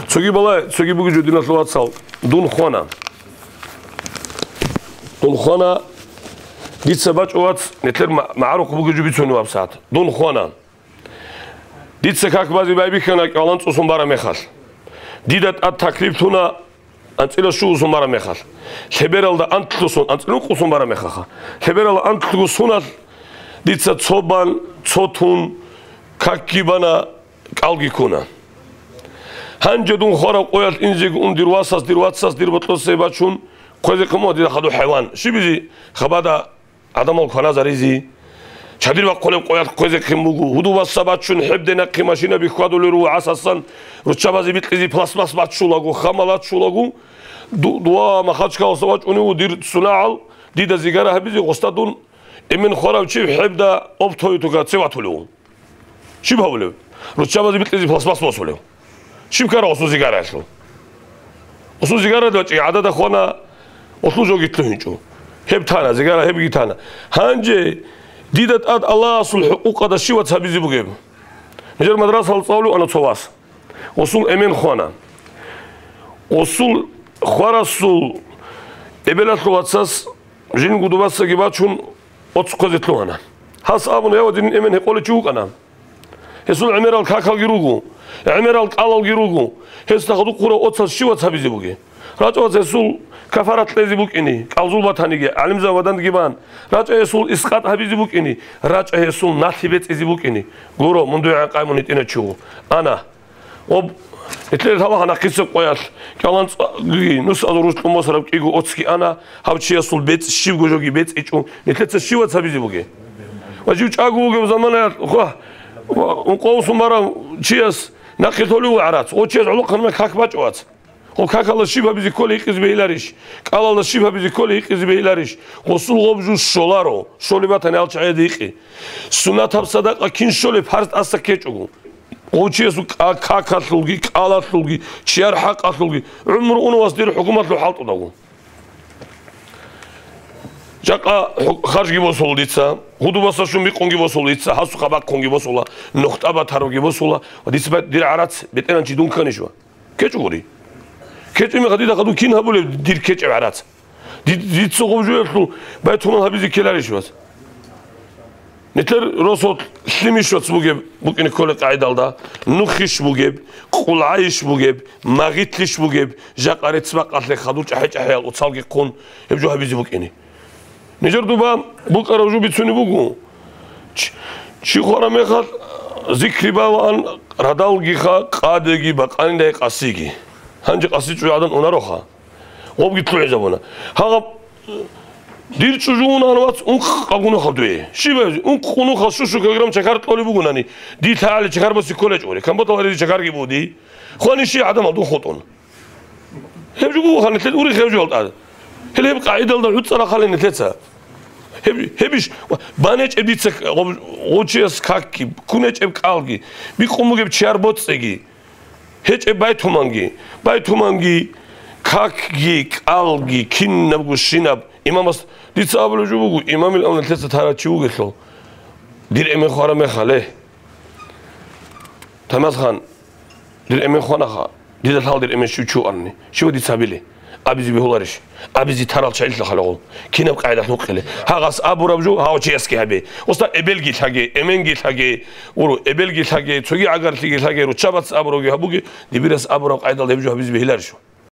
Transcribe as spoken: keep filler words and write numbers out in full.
Цоги балай, цоги бугеб жо, диналъул вацал, дун хвана. Дун хвана, дица бачӀо, вац, нилъер ма-, магӀарухъ бугеб жо бицунеб гьабсагӀат. Дун хвана. Дица как базе байбихьана кӀалан цӀусун бараб мехалъ. Дида тӀад таклиф лъуна анцӀила щуусун бараб мехалъ. Лъебералда антлъусун, анцӀила ункъусун бараб мехалъха. Лъебералда антлъго суналъ дица цо бан, цо тун, какги бана, кӀалги ккуна. Гьанже дун хвараб къоялъ инзего ун дир васас, дир вацас, дир бокьосе бачун, хъвезехъин буго дида хадуб хӀайван. Щибизе хабада гӀадамал кваназаризе? Чадир бахъулеб къоялъ хъвезехъин буго. Гьудубаса бачун хӀеб денахъе машинаби хьвадулел руго гӀасасан, руччабазе бикьизе пластмасс баччулаго, хамал баччулаго. Ду-, дова Махачкаласа вачӀунев дир сунагӀал, дида зигара гьабизе, гъосда дун эмен хварав чи хӀебда оптовый токаце ватулев. Щиб гьабулев? Руччабазе бикьизе пластмасс босулев. Щиб ккара гъосул зигараялъул? Гъосул зигарада вачӀи гӀадада хвана, гъолъул жоги лъугьинчӀо. Гьеб тана, зигара гьебги тана. Гьанже дида тӀад Аллагьасул хӀукъукъада щивац гьабизе бугеб? Нижер мадрасал цӀалулев ана цо вас. Гъосул эмен хвана. Гъосул хварасул эбелалъул вацас жин гудубасаги бачун, оцухъезе лъугьана. Гьас абуна: «Я, ва динин эмен гьекъолев чи вукӀана. Гьесул гӀемерал какалги руго, гӀемерал кӀалалги руго. Гьесда хадуб хъурав оцаз щивац гьабизе бугеб? РачӀа, вац, гьесул кафарат кьезе букӀине, кӀалзул батаниги, гӀалимзабазда вадандги бан. РачӀа, гьесул искъат гьабизе букӀине, рачӀа, гьесул налъи бецӀизе букӀине. Гуро, мун дуе гӀанкъай мун гьитӀинав чи вуго. Ана». Гъоб, нилъер гьаб гьанахъисеб къоялъ, кӀаланцӀаги, нусазул ручӀ кьун босараб кӀиго оцги ана, гьав чиясул бецӀ щибго жоги бецӀичӀо, нилъеца щивац гьабизе бугеб? Ва жив чӀаго вугеб заманаялъ, хва, ва ункъо усун барав чияс нахъе лъолев гӀарац, гъов чияс гӀолохъанмай как бачӀо, вац. Гъов какалда щиб гьабизе кколей гьикъизе бегьиларищ? КӀалалда щиб гьабизе кколей гьикъизе бегьиларищ? Гъосул гъоб жо щоларо, щолеб батани гьал чагӀида гьикъи. Суннатаб садакъа кин щолеб, парз тӀаса ккечӀого? Гъов чиясул ка-, какалъулги, кӀалалъулги, чияр хӀакъалъулги гӀумру ун, вас, дир хӀукумалъул хӀалтӀудавго. Жакъа хӀу-, харжги босула дица, гьудубаса щун бикъунги босула дица, гьасухъа бахъунги босула, нухтӀа батаруги босула, ва дица бай-, дир гӀарац бетӀеран чи дун кканищ ва? КкечӀогури. КкечӀеб мехалъ дида хадуб кин гьабулеб дир ккечӀеб гӀарац? Ди-, дица гъоб жоялъул байтумал гьабизе ккеларищ, вас? Нилъер росулъ лъимищ, вац, бугеб букӀине кколеб къагӀидалда, нухищ бугеб, къулгӀайищ бугеб, магъитлъищ бугеб, жакъа рецц-бакъалъе хадур чӀахӀи-чӀахӀиял оцалги хъун, гьеб жо гьабизе букӀине. Нижер дуба букӀараб жо бицунеб буго. Чи, чи хвараб мехалъ зикри баваан, радалгиха, къадеги бакъанилай къасиги. Гьанже къаси чӀужугӀадан унароха. Гъобги лъугӀизабуна. Гьагъаб дир чӀужугӀун ан, вац, ункъ къагунухъа дуе. Щиб гьабизе? Ункъ къунухъа щу-щу килограмм чакар кьолеб бугунани, дир лъагӀалил чакар боси кколечӀори. Компотал гьаризе чакарги буди. Хвани щи гӀадамал дун хутӀун. Гьеб жо буго, ханилъел урихъ гьеб жо гьалтӀа. Гьел гьеб къагӀидалда гӀуцӀа рахъалин нилъеца. Гьеб, гьебищ, банечӀеб дица гъоб-, гъочияс какги, кунечӀеб кӀалги, бикъун бугеб чияр боцӀиги, гьечӀеб байтуманги, байтуманги, какги, кӀалги, кинабго щинаб имамас дица абулеб жо буго, имамил авнилъеца тарав чи вугелъул, дир эмен хвараб мехале. Тамазхан, дир эмен хванаха, дида лъал дир эмен щив чи вукӀарни, щив дица абили? Абизе бегьуларищ? Абизе тарал чагӀилъа халагъул. Кинаб къагӀидалъ гьукъиле? Гьагъас абураб жо гьав чиясги гьабе. Уста, эбелги лъаге, эменги лъаге, уро, эбелги лъаге, цоги гӀагарлъиги лъаге, руччабац абуравги гьабуге, дибирас абураб къагӀидал гьеб жо гьабизе бегьиларищ?